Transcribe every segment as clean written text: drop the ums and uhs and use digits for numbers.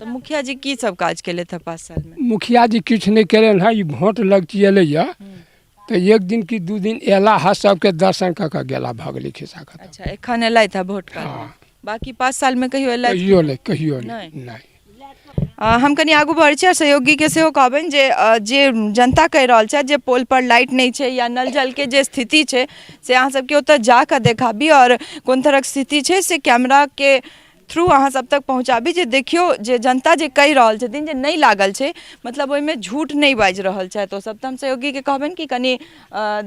तऽ मुखिया जी की सब काज केलथि हँ 5 साल मे? मुखिया जी किछु नहि केलनि हँ। ई भोट लगचिएलैए तऽ एक दिन कि 2 दिन अयला हँ, सबके दर्शन कऽ कऽ गेला, भऽ गेलै खिस्सा खतम। अच्छा, एखन एलथि हँ भोट काल मे? बाकी 5 साल मे कहियो एलथि? कहियो नहि, कहियो नहि। नहि। हम कनि आगू बढ़ै छी आ सहयोगीके सेहो कहबनि जे जे जनता कहि रहल छथि जे पोल पर लाइट नहि छै या नल जलके जे स्थिति छै से अहाँ सबके ओतऽ जाकऽ देखाबी, आओर कोन तरहक स्थिति छै से कैमराके थ्रू अहाँ सब तक पहुँचाबी, जे देखियौ जे जनता जे कहि रहल छथिन जे नहि लागल छै, मतलब ओहिमे झूठ नहि बाजि रहल छथि ओसब। तऽ हम सहयोगीके कहबनि कि कनि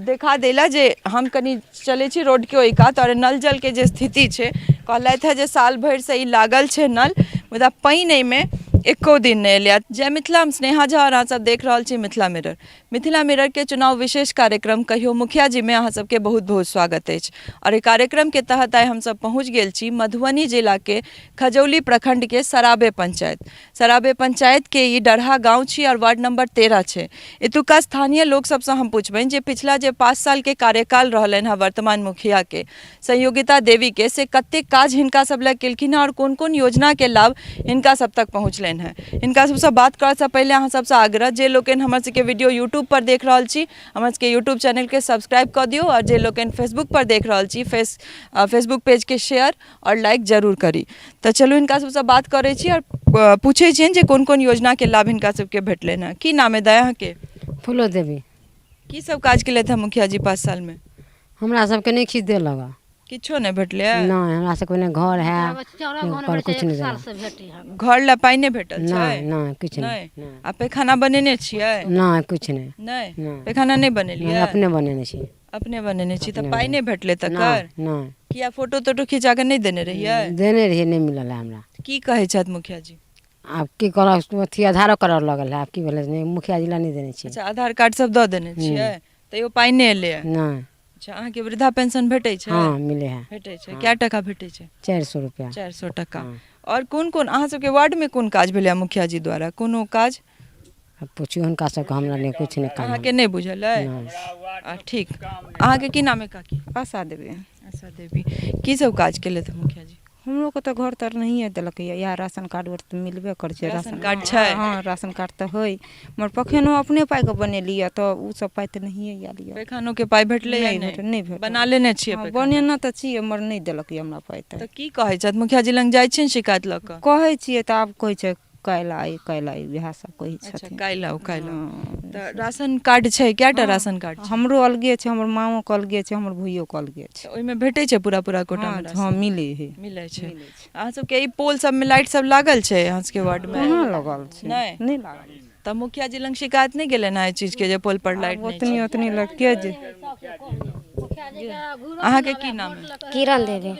देखा दै लए जे हम कनि चलै छी रोडके ओहि कात, आओर नल जलके जे स्थिति छै, कहलथि हँ जे साल भरिसँ ई लागल छै नल, मुदा पानि एहिमे एको दिन नहि एलै। जय मिथिला, हम स्नेहा झा आओर अहाँसब देख रहल छी मिथिला मिरर। मिथिला मिररके चुनाव विशेष कार्यक्रम कहियो मुखिया जीमे अहाँ सबके बहुत बहुत स्वागत अछि। आओर एहि कार्यक्रमके तहत आइ हमसब पहुँच गेल छी मधुबनी जिलाके खजौली प्रखंडके सराबे पंचायत। सराबे पंचायतके ई डरहा गाँव छी आओर वार्ड नंबर 13 छै। एतुका स्थानीय लोक सबसँ हम पुछबनि जे पिछला जे 5 सालके कार्यकाल रहलनि हँ वर्तमान मुखियाके संयोगिता देवीके, से कतेक काज हिनका सब लए केलखिन हँ आओर कोन कोन योजनाके लाभ हिनका सब तक पहुँचलनि हँ। हिनका सबसँ बात करऽसँ पहिले अहाँ सबसँ आग्रह जे लोकनि हमर सबके वीडियो यूट्यूब पर देख रहल छी, हमर सबके यूट्यूब चैनलके सब्सक्राइब कऽ दियौ, आओर जे लोकनि फेसबुक पर देख रहल छी फेसबुक पेजके शेयर आओर लाइक जरूर करी। तऽ चलू हिनका सबसँ बात करै छी आओर पूछै छियनि जे कोन कोन योजनाके लाभ हिनका सबके भेटलनि हँ। की नाम अइ दाइ अहाँके? फूलो देवी। की सब काज केलथि हँ मुखिया जी 5 साल मे? हमरा सबके नहि किछु देलक हँ। किछो नहि भेटलै? नहि, हमरा सबके नहि घर है, नहि किछु नहि देलक। घर लए पाइ नहि भेटल छै? नहि, नहि, किछु नहि। नहि। आ पैखाना बनेने छियै? नहि, किछु नहि। नहि, पैखाना नहि बनेलियै? अपने बनेने छी। अपने बनेने छी, तऽ पाइ नहि भेटलै तकर? नहि। किया फोटो तोटो खिंचा कऽ नहि देने रहियै? देने रहियै, नहि मिलल है हमरा। की कहै छथि मुखिया जी? आब की करब, अथी आधारो कार्ड लगल है, आब की भेलै, नहि मुखिया जी लए नहि देने छियै। अच्छा, आधार कार्ड सब दऽ देने छियै तैयो पाइ नहि एलैए? नहि। अच्छा, अहाँके वृद्धा पेंशन भेटै छै? हँ, मिलै है। भेटै छै। कए टका भेटै छै? 400 रुपया। 400 टका। आओर कोन कोन अहाँ सबके वार्डमे कोन काज भेलै मुखिया जी द्वारा, कोनो काज? आब पुछियौ हुनका सबके, हमरा नहि किछु नहि काम। अहाँके नहि बुझल अइ? नहि। ठीक, अहाँके की नाम अइ काकी? आशा देवी। आशा देवी। की सब काज केलथि मुखिया जी? हमरो के तऽ घर तर नहिए देलकै इएह राशन कार्ड उर तऽ मिलबे करै छै। राशन कार्ड छै? हँ, राशन कार्ड तऽ हइ, मगर पखेनो अपने पाइके बनेलियै तऽ ओ सब पाइ तऽ नहिए आयल यऽ। पैखानो के पाइ भेटलै? नहि भेटल, नहि भेटल। बना लेने छियै? हँ, बनेने तऽ छियै, मगर नहि देलक यऽ हमरा पाइ। तऽ की कहै छथि मुखिया जी लग जाइ छियनि शिकायत लऽ कऽ? कहै छियै तऽ आब कहै छै काल्हि आइ, काल्हि आइ, इएह सब कहै छथिन। काल्हि आउ, काल्हि आउ। तऽ राशन कार्ड छै? कएटा राशन कार्ड छै? हमरो अलगे छै, हमर माँओके अलगे छै, हमर भैयोके अलगे छै। ओहिमे भेटै छै पूरा पूरा कोटा मे? हँ, मिलै है। मिलै छै। अहाँ सबके ई पोल सबमे लाइट सब लागल छै अहाँ सबके वार्ड मे? कहाँ लगल छै? नहि, नहि लागल छै। तऽ मुखिया जी लग शिकायत नहि गेलनि हँ एहि चीज के जे पोल पर लाइट नहि? ओतनी ओतनी लग के जे। अहाँके की नाम है? किरण देवी।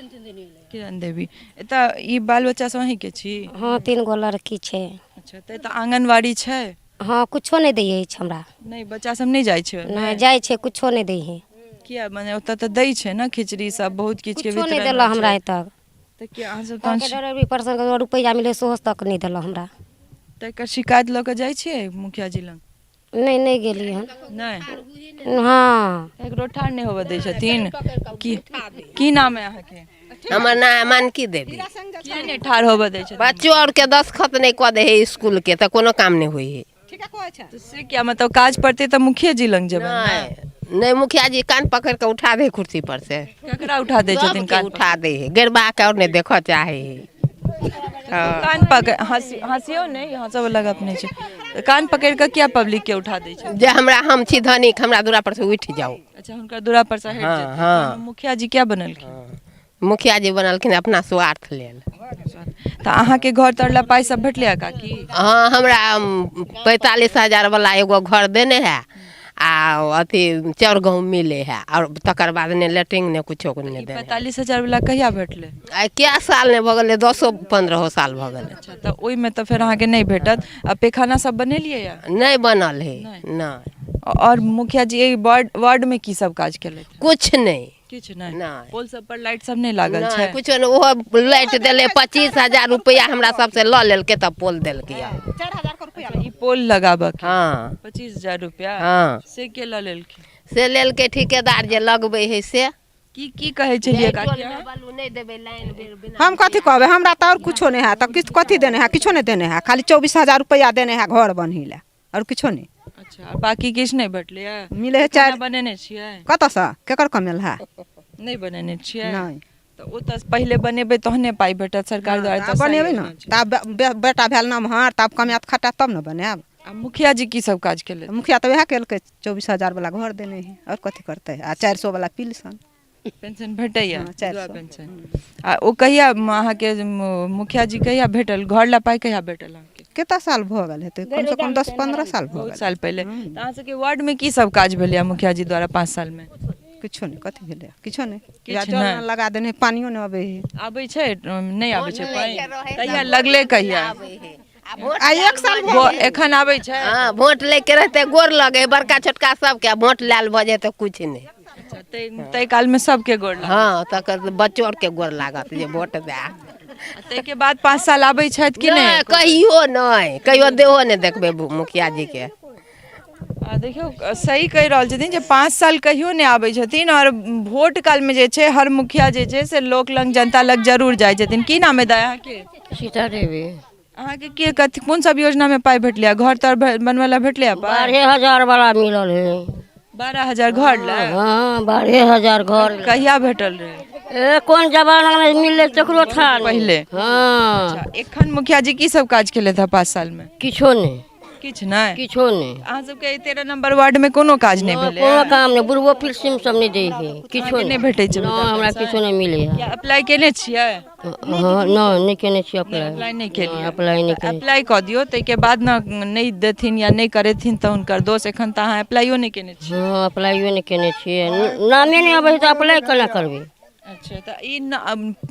किरण देवी। एतऽ ई बाल बच्चा सब अहींके छी? हँ, 3 गो लड़की छै। अच्छा, तऽ एतऽ आंगनबाड़ी छै? हँ, कुछो नहि दै अछि हमरा। नहि, बच्चा सब नहि जाइ छै? नहि जाइ छै, कुछो नहि दै है। किया, मने ओतऽ तऽ दै छै ने खिचड़ी सब, बहुत किछु के कुछो वितरण नहि देलक हमरा एतऽ। तऽ किया अहाँ सब तहन डिलीवरी पर्सन के रुपैआ मिलै सेहो तक नहि देलक हमरा। तऽ एकर शिकायत लऽ कऽ जाइ छियै मुखिया जी लग? नहि, नहि गेलियै हन। नहि? हँ। एकरो ठाढ़ नहि होबऽ दै छथिन। की की नाम है अहाँके? हमर नाम है मानकी देवी। किया नहि ठाढ़ होबऽ दै छथिन? बच्चो आरके दस्तखत नहि कऽ दै है स्कूल के, तऽ कोनो काम नहि होइ है। तऽ से किया, मतलब काज पड़तै तऽ मुखिये जी लग जेबै? नहि नहि, मुखिया जी कान पकड़ के उठा दे कुर्सी पर से। ककरा उठा दै छथिन? कान उठा दे है, गेरबा के और नहि देखऽ चाहे है। कान पकड़ हँसी हँसियौ नहि, हँसऽ वाला गप नहि छै। कान पकड़ कऽ किया पब्लिक के उठा दै छै? जे हमरा हम छी धनिक, हमरा दूरा पर से उठि जाउ। अच्छा, हुनकर दूरा पर से हटि जेतै। हँ। मुखिया जी किया बनलखिन? मुखिया जी बनलखिन अपना स्वार्थ लेल। तऽ अहाँके घर तर लए पाइ सब भेटलै काकी? हँ, हमरा 45,000 वाला एगो घर देने है, आ अथी चाउर गहूँम मिले है, आओर तकर बाद ने लेट्रिन ने कुछो नहि देने। 45,000 वाला कहिया भेटलै? आइ कए साल नहि भऽ गेलै, 10-15 साल भऽ गेलै। अच्छा, तऽ ओहिमे तऽ फेर अहाँके नहि भेटत। आ पैखाना सब बनेलियै या? नहि बनल है, नहि। आओर मुखिया जी एहि वार्ड मे की सब काज केलथि? कुछ नहि। किछु नहि? नहि। पोल सब पर लाइट सब नहि लागल छै? कुछो नहि। ओहो लाइट देलै, 25,000 रुपैआ हमरा सबसे लऽ लेलकै तब पोल देलकै। ई पोल लगाबऽ के? हँ। 25,000 रुपैआ? हँ। से के लऽ लेलखिन? से लेलकै ठिकेदार जे लगबै है से। की की कहै छलियै काकी अहाँ? नहि देबै लाइन बिना। हम कथी कहबै, हमरा तऽ आओर कुछो नहि है, तऽ किछु कथी देने है? किछो नहि देने है, खाली 24,000 रुपैआ देने है घर बनही लए, आओर किछो नहि। अच्छा, आ बाकी किछु नहि भेटलैए? मिलै है। खाना चारि बनेने छियै? कतऽसँ केकर कमेल है? नहि बनेने छियै? नहि। तऽ ओ तऽ पहिले बनेबै तहने पाइ भेटत सरकार द्वारा। तऽ बनेबै ने, तब बेटा भेल नमहर, तब कमायत खटायत तब ने बनायब। आ मुखिया जी की सब काज केलथि? मुखिया तऽ वएह केलकै, 24,000 वाला घर देने है, आओर कथी करतै? आ 400 वाला पिलसन। पेंशन भेटैया? हँ, 400। विधवा पेंशन। आ ओ कहिया अहाँके मुखिया जी कहिया भेटल? घर ला पाइ कहिया भेटल अहाँके? कतेक साल भऽ गेल हेतै, कमसँ कम 10-15 साल भऽ बहुत गेल। साल पहिले। तऽ अहाँ सबके वार्ड में की सब काज भेलैया मुखिया जी द्वारा 5 साल में? किछो नहि। कथी भेलै? किछो नहि। किछु जल नहि। लगा देने, पानियो नहि अबै है। आबै छै? नहि आबै छै पानि? कहिया लगले, कहिया? आ एक साल भऽ गेल। एखन आबै छै? हँ, वोट लैके रहतै गोर लगे है, बड़का छोटका सबके, आ वोट लायल भऽ जाइ तऽ किछु नहि। अच्छा, ताहि काल में सबके गोर लागल। हँ, तकर बच्चो आरके गोर लागत जे वोट दए। आ ताहिके बाद 5 साल आबै छथि कि नहि? कहियो नहि, कहियो देहो नहि देखबै मुखिया जी के। आ देखियौ, सही कहि रहल छथिन जे 5 साल कहियो नहि आबै छथिन आओर वोट कालमे जे छै हर मुखिया जे छै से लोक लग, जनता लग जरूर जाइ छथिन। की नाम है दाइ अहाँके? सीता देवी। अहाँके के कथी कोन सब योजनामे पाइ भेटलै? घर तर बनबै लए भेटलै पाइ? 12,000 वाला मिलल है। 12,000 घर लए? हाँ, 12,000 घर लए। कहिया भेटल रहै? ए, कोन जमाना में मिलले तकरो था नहीं। पहिले? हाँ। अच्छा, एखन मुखिया जी की सब काज केलथि हँ 5 साल में? किछो नहीं। किछु नहि? किछो नहीं। अहाँ सबके 13 नंबर वार्ड में कोनो काज नहि भेलै? कोनो काम नहीं, बुढ़बो पिलसिम सब नहीं दै है, किछो अहाँके नहि भेटै छै? नहि, हमरा किछो नहि मिलै है। किया, अप्लाई केने छियै? हाँ, नहि, नहि केने छियै अप्लाई। अप्लाई नहि केलियै? अप्लाई नहि केने। अप्लाई कऽ दियौ, ताहिके बाद ने नहि देथिन या नहि करेथिन तऽ हुनकर दोष। एखन तऽ अहाँ अप्लाइयो नहि केने छियै। हाँ, अप्लाइयो नहि केने छियै, नामे नहि अबै है तऽ अप्लाई केना करबै? अच्छा, तऽ ई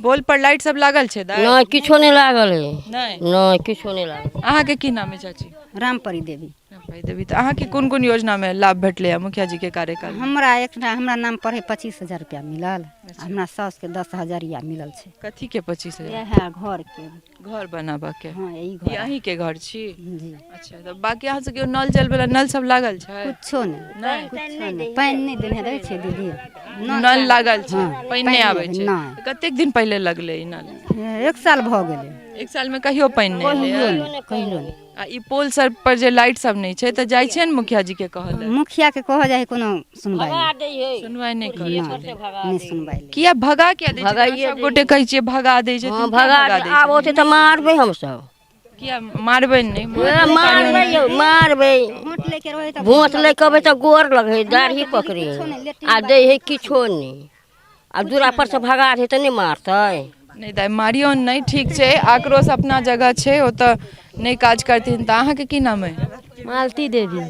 पोल पर लाइट सब लागल छै दाइ? नहि, किछो नहि लागल है। नहि? नहि, किछो नहि लागल। अहाँके की नाम है चाची? रामपरी देवी। रामपरी देवी। तऽ अहाँके कोन कोन योजनामे लाभ भेटलै है मुखिया जी के कार्यकाल में? हमरा एकटा हमरा नाम पर है 25,000 रुपया मिलल, हमरा सासके 10,000 मिलल छै। कथी के 25,000? इएह घर के। घर बनाबऽ के? हाँ, ई ई घर। अहीं के घर छी? जी। अच्छा, तऽ बाकी अहाँ सबके नल जल वाला नल सब लागल छै? कुछो नहि। नहि? कुछो नहि, पानि नहि देने रहै छै दीदी। नल लागल छै? हाँ, पानि नहि आबै छै? नहि। कतेक दिन पहिले लगलै ई नल? 1 साल भऽ गेलै। 1 साल में कहियो पानि नहि कहियो एलैए? नहि, कहियो नहि। आ ई पोल सब पर जे लाइट सब नहि छै तऽ जाइ छियै ने मुखिया जी के कहऽ लए? मुखिया के कहऽ जाइ है, कोनो सुनवाइ नहि। सुनवाइ नहि करै छथिन? नहि सुनवाइ लै। किया भगा किया दै छथिन? भगाइए सब गोटे कहै छियै भगा दै छथिन। हाँ, किया भगा दै आब छथिन? औतै तऽ मारबै हमसब। किया मारबै? नहि मारबै यौ, मारबै। वोट लैके रहै तऽ वोट लै के अबै तऽ गोर लगै, दाढ़ी पकड़े आ दै है किछो नहि, आ दूरा पर से भगा दै तऽ नहि मारतै? नहि दाइ, मारियौ नहि, ठीक छै, आक्रोश अपना जगह छै, ओतऽ नहि काज करथिन तऽ। अहाँके की नाम अइ? मालती देवी।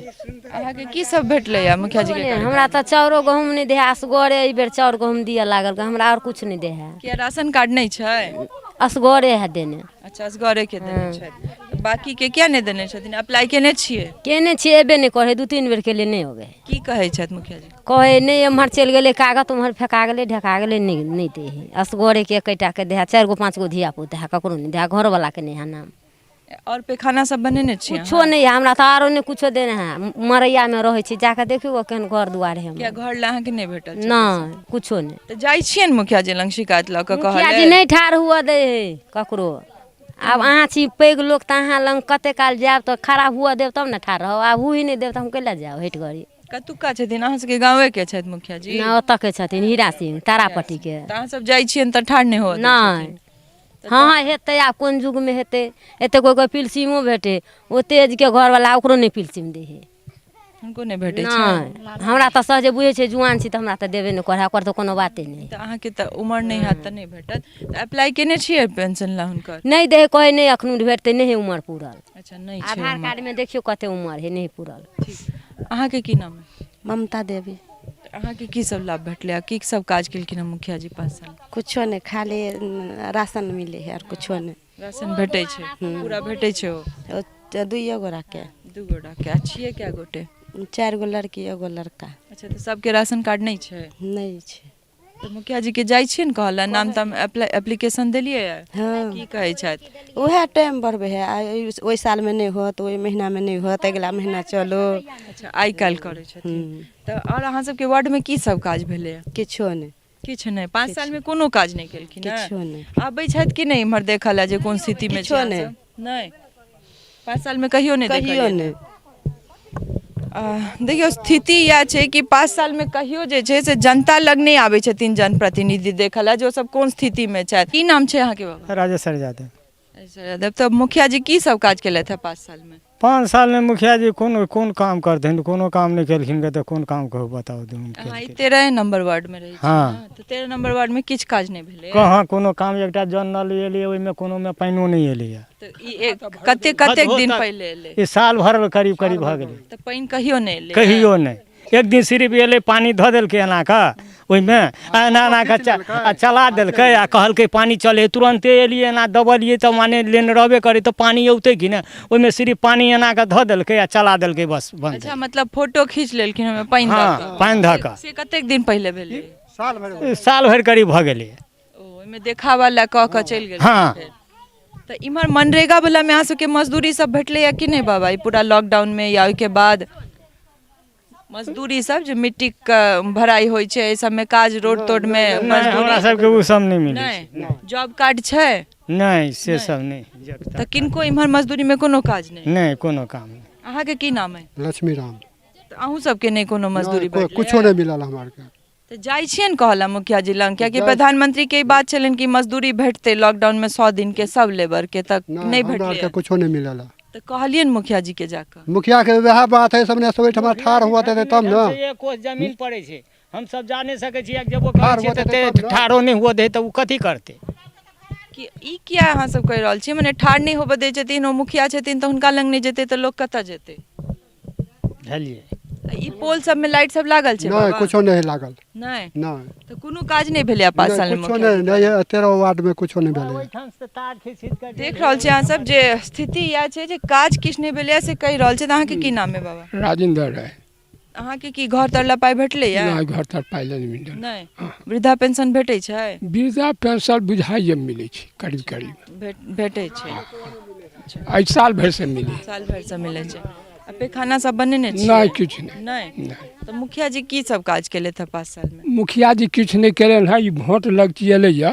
अहाँके की सब भेटलै मुखिया जी के कार्यकाल? हमरा तऽ चाउरो गहूँम नहि दै है, असगरे एहि बेर चाउर गहूँम दिअ लागल, हमरा आओर कुछ नहि दै है। किया, राशन कार्ड नहि छै? असगरे है देने। अच्छा, असगरे के देने छथि, बाकी के किया नहि देने छथिन? अप्लाई केने छियै? केने छियै, एबे नहि करै, 2-3 बेर केलियै, नहि अबै है। की कहै छथि मुखिया जी? कहै नहि, एम्हर चलि गेलै कागत, ओम्हर फेका गेलै, ढका गेलै, नहि नहि दै है। असगरे के एकेटा के दै है, 4 गो 5 गो धिया पुता है, ककरो नहि दै है, घरवला के नहि है नाम। और पैखाना सब बनेने छियै? कुछो नहि है हमरा तऽ, आरो नहि कुछो देने है। मरैयामे रहै छी, जाकऽ देखियौ केहन घर दुआर है। किया, घर लए अहाँके नहि भेटल छै? नहि, कुछो नहि। तऽ जाइ छियै ने मुखिया जी लग शिकायत लऽ कऽ कहऽ मुखिया जी लेल? नहि ठाढ़ हुअ दै है ककरो। आब अहाँ छी पैघ लोक तऽ अहाँ लग कते काल जायब तऽ खड़ा हुअ देब तब ने ठाढ़ रहब। आब हुइ नहि देब तऽ हम कैला जायब हटि घड़ी। कतुक्का छथिन? अहाँ सबके गाँवे के छथि मुखिया जी? नहि, ओतऽ के छथिन, हीरा सिंह तारापट्टी के। तऽ अहाँ सब जाइ छियनि तऽ ठाढ़ नहि हुअ दै नहि छथिन? हाँ, हेतै आब कोन युगमे हेतै? एते कोइ कोइ पिलसिमो भेटै, ओ तेजके घरवला ओकरो नहि पिलसिम दै है। हुनको नहि भेटै छै? नहि, हमरा तऽ सहजे बुझै छै जुआन छी तऽ हमरा तऽ देबे नहि करै, ओकर तऽ कोनो बाते नहि। तऽ अहाँके तऽ उमर नहि हैत तऽ नहि भेटत। तऽ अप्लाई केने छियै पेंशन लए हुनकर? नहि दै है, कहै नहि एखन भेटतै, नहि है उमर पूरल। अच्छा, नहि छै आधार उमर। कार्डमे देखियौ कते उमर है, नहि पूरल। अहाँके की नाम है? ममता देवी। तऽ अहाँके की सब लाभ भेटलै आ की सब काज केलखिन हँ मुखिया जी 5 साल? कुछो नहि, खाली राशन मिलै है और कुछो नहि। राशन भेटै छै? पूरा भेटै छै ओ? 2 गोरा के। 2 गोरा के। आ छियै कए गोटे? 4 गो लड़की, 1 गो लड़का। अच्छा, तऽ सबके राशन कार्ड नहि छै? नहि छै। तऽ मुखिया जी के जाइ छियै ने कहऽ लए? नाम ताम एप्लीकेशन देलियै? हाँ। की कहै छथि? उएह टाइम बढ़बै है, आ ओहि सालमे नहि होत, ओहि महीनामे नहि होत, अगिला महीना चलू। अच्छा, आइ काल्हि करै छथिन। तऽ आओर अहाँ सबके वार्डमे की सब काज भेलैए? किछो नहि। किछु नहि। 5 सालमे कोनो काज नहि केलखिन? किछो नहि। आबै छथि कि नहि इम्हर देखऽ लए जे कोन स्थितिमे छै? किछो अहाँ नहि। सब? नहि, 5 सालमे कहियो नहि? कहियो देखलियै नहि। देखियौ, स्थिति इएह छै कि 5 सालमे कहियो जे छै से जनता लग नहि आबै छथिन जनप्रतिनिधि देखऽ लए जे ओ सब कोन स्थितिमे छथि। की नाम छै अहाँके बाबा? राजेश्वर यादव। राजेश्वर यादव। तऽ मुखिया जी की सब काज केलथि हे 5 सालमे? 5 सालमे मुखिया जी कोन कोन काम करथिन? कोनो काम नहि केलखिन तऽ कोन काम कहू, बताउ दुनू। अहाँ ई 13 नम्बर वार्डमे रहै छी? हँ। तऽ 13 नम्बर वार्डमे किछु काज नहि भेलै? कहाँ कोनो काम। एकटा जल नल एलैए, ओहिमे कोनोमे पानिओ नहि एलैए। तऽ ई कते कतेक दिन पहिले एलै? ई साल भर करीब करीब भऽ गेलै। तऽ पानि कहियो नहि एलै? कहियो नहि। एक दिन सिर्फ एलै, पानि धऽ देलकै एना कऽ ओहिमे, आ एना एना कऽ आ चला देलकै आ कहलकै पानि चलै। तुरन्ते एलियै, एना दबलियै तऽ माने लेन रहबे करै तऽ पानि औतै कि नहि? ओहिमे सिर्फ पानि एना कऽ धऽ देलकै आ चला देलकै, बस बन्द। अच्छा, मतलब फोटो खींच लेलखिन ओहिमे पानि दऽ हँ कऽ? पानि धऽ कऽ। से कतेक दिन पहिले भेलै? साल भरि करीब भऽ गेलै। ओहिमे देखावा लए कऽ कऽ चलि गेल? हँ। तऽ इम्हर मनरेगा वला मे अहाँ सबके मजदूरी सब भेटलैया कि नहि बाबा, ई पूरा लॉकडाउन मे या ओहिके बाद? मजदूरी सब जे मिट्टी के भराई होइ छै, एहि सबमे काज रोड तोड मे नहि, मजदूरी? हमरा सबके ओ सब नहि मिलै छै। नहि? जॉब कार्ड छै? नहि, से सब नहि। तऽ किनको इम्हर मजदूरी मे कोनो काज नहि? नहि, कोनो काम नहि। अहाँके की नाम अइ? लक्ष्मी राम। तऽ अहूँ सबके नहि कोनो मजदूरी भेटलै? कुछो नहि मिलल हमरा आरके। तऽ जाइ छियनि कहला मुखिया जी लग? कियाकि प्रधानमंत्री के ई बात छलनि कि मजदूरी भेटतै लॉकडाउन मे 100 दिन के सब लेबर के, तऽ नहि हमरा भेटलै? आरके कुछो नहि मिलल है। तऽ कहलियनि मुखिया जी के जाकऽ? मुखिया के वएह बात है, सब ने सब ओहिठमा ठाढ़ हुआ देतै तब ने। एक कोस जमीन पड़ै छै, हमसब जा नहि सकै छियै। जेबो ठाढ़ करै छियै हुअ तऽ देतै तब ने। ठाढ़ो नहि हुअ दै तऽ ओ कथी करतै? कि ई किया अहाँ सब कहि रहल छियै? मने ठाढ़ नहि होबऽ दै छथिन, ओ मुखिया छथिन तऽ हुनका लग नहि जेतै तऽ लोक कतऽ जेतै? बुझलियै? ई पोल सबमे लाइट सब लागल छै नहि, बाबा? कुछो नहि लागल। नहि? नहि। तऽ कोनो काज नहि भेलै 5 नहि, सालमे? कुछो मुखिया नहि, नहि, 13 वार्ड मे कुछो नहि भेलै। देख रहल छी अहाँ सब जे स्थिति इएह छै जे काज किछु नहि भेलैया से कहि रहल छै। तऽ अहाँके की नाम है बाबा? राजेंद्र राय। अहाँके की घर तर लए पाइ भेटलैया? नहि, घर तर पाइ नहि मिलल। नहि? वृद्धा पेंशन भेटै छै? वृद्धा पेंशन बुझाइए मिलै छै करीब करीब। भेटै छै? एहि साल भरि से मिलै। साल भरिसँ मिलै छै। आ पैखाना सब बनेने छियै? नहि, किछु नहि। नहि? तऽ मुखिया जी की सब काज केलथि हे 5 सालमे? मुखिया जी किछु नहि केलनि हँ। ई भोट लगचिएलैए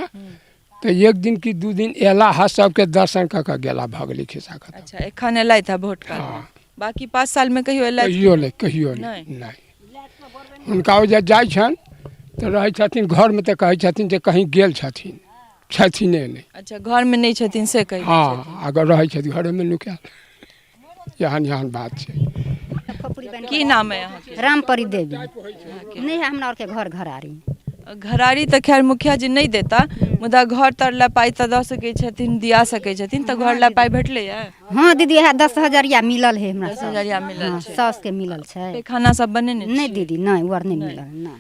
तऽ एक दिन कि 2 दिन एला हा, सबके दर्शन कऽ कऽ गेला, भऽ गेलै खिस्सा खतम। अच्छा, एखन एलथि हे भोट काल मे, बाकी 5 सालमे कहियो एलथि? कहियो नहि, कहियो नहि? नहि। नहि, हुनका ओ जे जाइ छनि तऽ रहै छथिन घरमे, तऽ कहै छथिन जे कहीं गेल छथिन, छथिने नहि। अच्छा, घरमे नहि छथिन से कहि? हँ, अगर रहै छथि घरेमे नुकायल। एहन एहन बात छै। की नाम है अहाँके? रामपरी देवी। नहि है हमरा आरके घर घरारी। घरारी तऽ खैर मुखिया जी नहि देता, मुदा घर तर लए पाइ तऽ दऽ सकै छथिन, दिया सकै छथिन। तऽ घर लए पाइ भेटलैया? हँ दीदी, इएह 10 हजरिया मिलल है हमरा। 10 हजरिया मिलल हँ, छै। साउसके मिलल छै। पैखाना सब बनेने नहि छियै? दीदी, नहि, ओ आर नहि मिलल, नहि।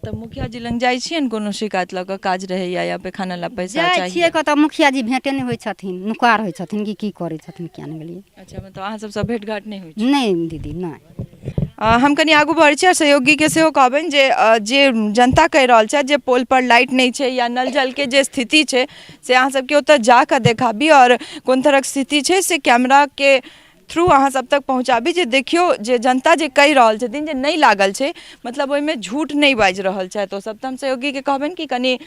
तऽ मुखिया जी लग जाइ छियनि कोनो शिकायत लऽ कऽ, काज रहैया या पैखाना लए पैसा जाइ चाही? छियै कतऽ, मुखिया जी भेटे नहि होइ छथिन, नुकार होइ छथिन कि की करै छथिन, किया नहि गेलियै। अच्छा, मतलब अहाँ सबसँ भेट घाट नहि होइ छै? नहि दीदी, नहि। हम कनि आगू बढ़ै छी आओर सहयोगीके सेहो कहबनि जे जे जनता कहि रहल छथि जे पोल पर लाइट नहि छै या नल जलके जे स्थिति छै से अहाँ सबके ओतऽ जाकऽ देखाबी आओर कोन तरहक स्थिति छै से कैमराके थ्रू अहाँ सब तक पहुँचाबी, जे देखियौ जे जनता जे कहि रहल छथिन जे नहि लागल छै, मतलब ओहिमे झूठ नहि बाजि रहल छथि ओसब। तऽ हम सहयोगीके कहबनि कि कनि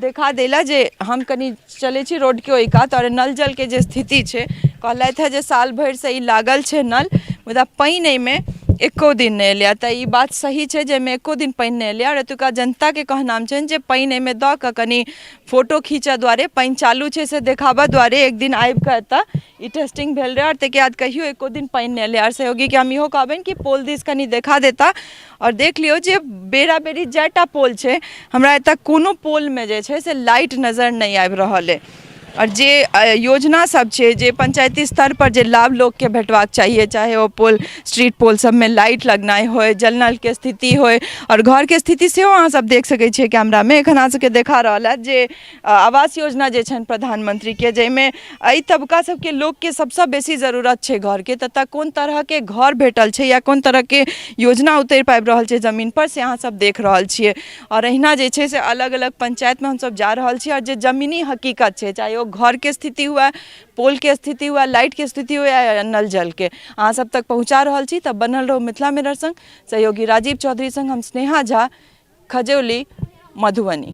देखा दै लए जे हम कनि चलै छी रोडके ओहि कात आओर नल जलके जे स्थिति छै। कहलथि हे जे साल भरिसँ ई लागल छै नल, मुदा पानि एहिमे एको दिन नहि एलैए। तऽ ई बात सही छै जे एहिमे एको दिन पानि नहि एलैए आओर एतुका जनताके कहनाम छनि जे पानि एहिमे दऽ कऽ कनि फोटो खींचऽ दुआरे, पानि चालू छै से देखाबऽ दुआरे एक दिन आबि कऽ एतऽ ई टेस्टिंग भेल रहै आओर ताहिके बाद कहियो एको दिन पानि नहि एलै। आओर सहयोगीके हम इहो कहबनि कि पोल दिस कनि देखा देता आओर देख लियौ जे बेरा बेरी जाएटा पोल छै, हमरा एतऽ कोनो पोलमे जे छै से लाइट नजर नहि आबि रहल अइ। आओर जे योजना सब छै, जे पंचायती स्तर पर जे लाभ लोकके भेटबाक चाहिए, चाहे ओ पोल स्ट्रीट पोल सबमे लाइट लगनाइ होइ, जल नलके स्थिति होइ आओर घरके स्थिति सेहो अहाँ सब देख सकै छियै कैमरामे। एखन अहाँ सबके देखा रहल हैत जे आवास योजना जे छनि प्रधानमंत्रीके, जाहिमे एहि तबका सबके लोकके सबसँ बेसी जरूरत छै घरके, ततऽ कोन तरहके घर भेटल छै या कोन तरहके योजना उतरि पाबि रहल छै जमीन पर से अहाँ सब देख रहल छियै। आओर अहिना जे छै से अलग अलग पंचायतमे हमसब जा रहल छी आओर जे जमीनी हकीकत छै, चाहे ओ घरके स्थिति हुए, पोलके स्थिति हुए, लाइटके स्थिति हुए या नल जलके, अहाँ सब तक पहुँचा रहल छी। तऽ बनल रहू मिथिला मिरर संग। सहयोगी राजीव चौधरी संग हम स्नेहा झा, खजौली। मधुबनी।